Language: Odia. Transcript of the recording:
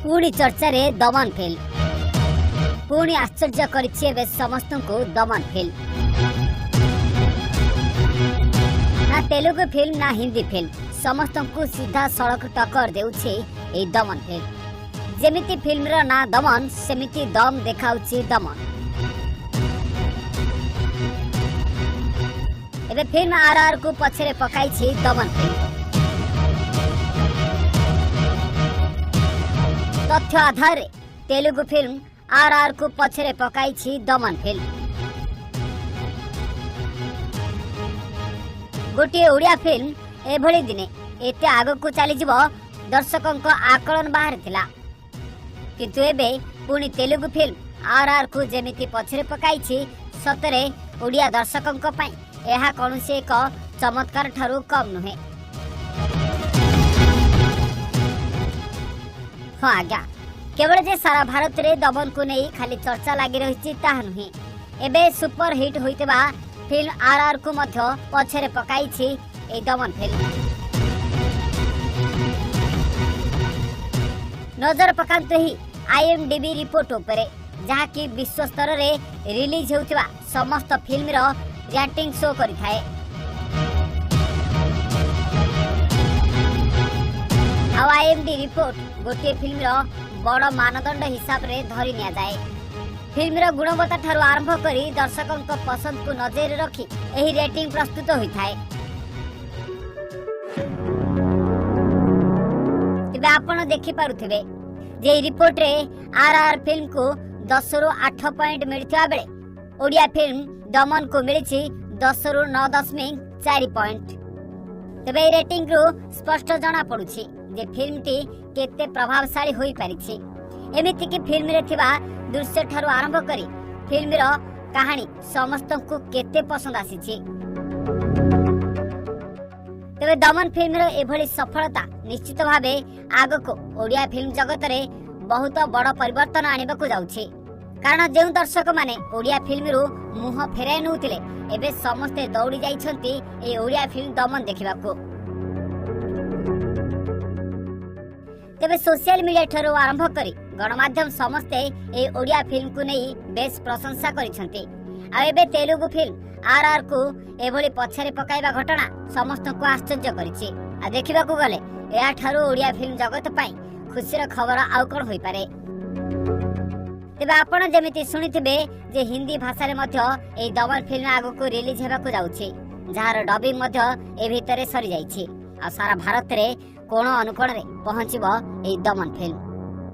ପୁଣି ଚର୍ଚ୍ଚାରେ ଦମନ ଫିଲ୍ମ। ପୁଣି ଆଶ୍ଚର୍ଯ୍ୟ କରିଛି ଏବେ ସମସ୍ତଙ୍କୁ ଦମନ ଫିଲ୍ମ। ନା ତେଲୁଗୁ ଫିଲ୍ମ ନା ହିନ୍ଦୀ ଫିଲ୍ମ, ସମସ୍ତଙ୍କୁ ସିଧାସଳଖ ଟକ୍କର ଦେଉଛି ଏଇ ଦମନ ଫିଲ୍ମ। ଯେମିତି ଫିଲ୍ମର ନାଁ ଦମନ, ସେମିତି ଦମ ଦେଖାଉଛି ଦମନ। ଏବେ ଫିଲ୍ମ ଆର୍ କୁ ପଛରେ ପକାଇଛି ଦମନ ଫିଲ୍ମ। ତଥ୍ୟ ଆଧାରରେ ତେଲୁଗୁ ଫିଲ୍ମ ଆର୍ କୁ ପଛରେ ପକାଇଛି ଦମନ ଫିଲ୍ମ। ଗୋଟିଏ ଓଡ଼ିଆ ଫିଲ୍ମ ଏଭଳି ଦିନେ ଏତେ ଆଗକୁ ଚାଲିଯିବ, ଦର୍ଶକଙ୍କ ଆକଳନ ବାହାରେ ଥିଲା। କିନ୍ତୁ ଏବେ ପୁଣି ତେଲୁଗୁ ଫିଲ୍ମ ଆର୍ କୁ ଯେମିତି ପଛରେ ପକାଇଛି, ସତରେ ଓଡ଼ିଆ ଦର୍ଶକଙ୍କ ପାଇଁ ଏହା କୌଣସି ଏକ ଚମତ୍କାର ଠାରୁ କମ୍ ନୁହେଁ। ହଁ ଆଜ୍ଞା, କେବଳ ଯେ ସାରା ଭାରତରେ ଦମନକୁ ନେଇ ଖାଲି ଚର୍ଚ୍ଚା ଲାଗି ରହିଛି ତାହା ନୁହେଁ, ଏବେ ସୁପର ହିଟ୍ ହୋଇଥିବା ଫିଲ୍ମ ଆର୍ କୁ ମଧ୍ୟ ପଛରେ ପକାଇଛି ଏହି ଦମନ ଫିଲ୍ମ। ନଜର ପକାନ୍ତୁ ଏହି ଆଇଏମଡିବି ରିପୋର୍ଟ ଉପରେ, ଯାହାକି ବିଶ୍ୱ ସ୍ତରରେ ରିଲିଜ୍ ହେଉଥିବା ସମସ୍ତ ଫିଲ୍ମର ର୍ୟାଟିଂ ଶୋ କରିଥାଏ। ଆଉ ଆଇଏମଡି ରିପୋର୍ଟ ଗୋଟିଏ ଫିଲ୍ମର ବଡ଼ ମାନଦଣ୍ଡ ହିସାବରେ ଧରି ନିଆଯାଏ। ଫିଲ୍ମର ଗୁଣବତ୍ତା ଠାରୁ ଆରମ୍ଭ କରି ଦର୍ଶକଙ୍କ ପସନ୍ଦକୁ ନଜରରେ ରଖି ଏହି ରେଟିଂ ପ୍ରସ୍ତୁତ ହୋଇଥାଏ। ତେବେ ଆପଣ ଦେଖିପାରୁଥିବେ ଯେ ଏହି ରିପୋର୍ଟରେ ଆର୍ ଆର୍ ଫିଲ୍ମକୁ 10ରୁ 8 ପଏଣ୍ଟ ମିଳିଥିବା ବେଳେ ଓଡ଼ିଆ ଫିଲ୍ମ ଦମନକୁ ମିଳିଛି 10ରୁ 9.4 ପଏଣ୍ଟ। ତେବେ ଏହି ରେଟିଂରୁ ସ୍ପଷ୍ଟ ଜଣାପଡୁଛି ଯେ ଫିଲ୍ମଟି କେତେ ପ୍ରଭାବଶାଳୀ ହୋଇପାରିଛି। ଏମିତିକି ଫିଲ୍ମରେ ଥିବା ଦୃଶ୍ୟଠାରୁ ଆରମ୍ଭ କରି ଫିଲ୍ମର କାହାଣୀ ସମସ୍ତଙ୍କୁ କେତେ ପସନ୍ଦ ଆସିଛି। ତେବେ ଦମନ ଫିଲ୍ମର ଏଭଳି ସଫଳତା ନିଶ୍ଚିତ ଭାବେ ଆଗକୁ ଓଡ଼ିଆ ଫିଲ୍ମ ଜଗତରେ ବହୁତ ବଡ଼ ପରିବର୍ତ୍ତନ ଆଣିବାକୁ ଯାଉଛି। କାରଣ ଯେଉଁ ଦର୍ଶକମାନେ ଓଡ଼ିଆ ଫିଲ୍ମରୁ ମୁହଁ ଫେରାଇ ନେଉଥିଲେ, ଏବେ ସମସ୍ତେ ଦୌଡ଼ି ଯାଇଛନ୍ତି ଏହି ଓଡ଼ିଆ ଫିଲ୍ମ ଦମନ ଦେଖିବାକୁ। ତେବେ ସୋସିଆଲ ମିଡିଆ ଠାରୁ ଆରମ୍ଭ କରି ଗଣମାଧ୍ୟମ ସମସ୍ତେ ଏହି ଓଡ଼ିଆ ଫିଲ୍ମକୁ ନେଇ ବେଶ ପ୍ରଶଂସା କରିଛନ୍ତି। ଆଉ ଏବେ ତେଲୁଗୁ ଫିଲ୍ମ ଆର୍ ଆର୍ କୁ ଏଭଳି ପଛରେ ପକାଇବା ଘଟଣା ସମସ୍ତଙ୍କୁ ଆଶ୍ଚର୍ଯ୍ୟ କରିଛି। ଆଉ ଦେଖିବାକୁ ଗଲେ ଏହାଠାରୁ ଓଡ଼ିଆ ଫିଲ୍ମ ଜଗତ ପାଇଁ ଖୁସିର ଖବର ଆଉ କଣ ହୋଇପାରେ। ତେବେ ଆପଣ ଯେମିତି ଶୁଣିଥିବେ ଯେ ହିନ୍ଦୀ ଭାଷାରେ ମଧ୍ୟ ଏହି ଦମନ ଫିଲ୍ମ ଆଗକୁ ରିଲିଜ ହେବାକୁ ଯାଉଛି, ଯାହାର ଡବିଂ ମଧ୍ୟ ଏ ଭିତରେ ସରିଯାଇଛି। ଆଉ ସାରା ଭାରତରେ କୋଣ ଅନୁକୋଣରେ ପହଞ୍ଚିବ ଏହି ଦମନ ଫିଲ୍ମ।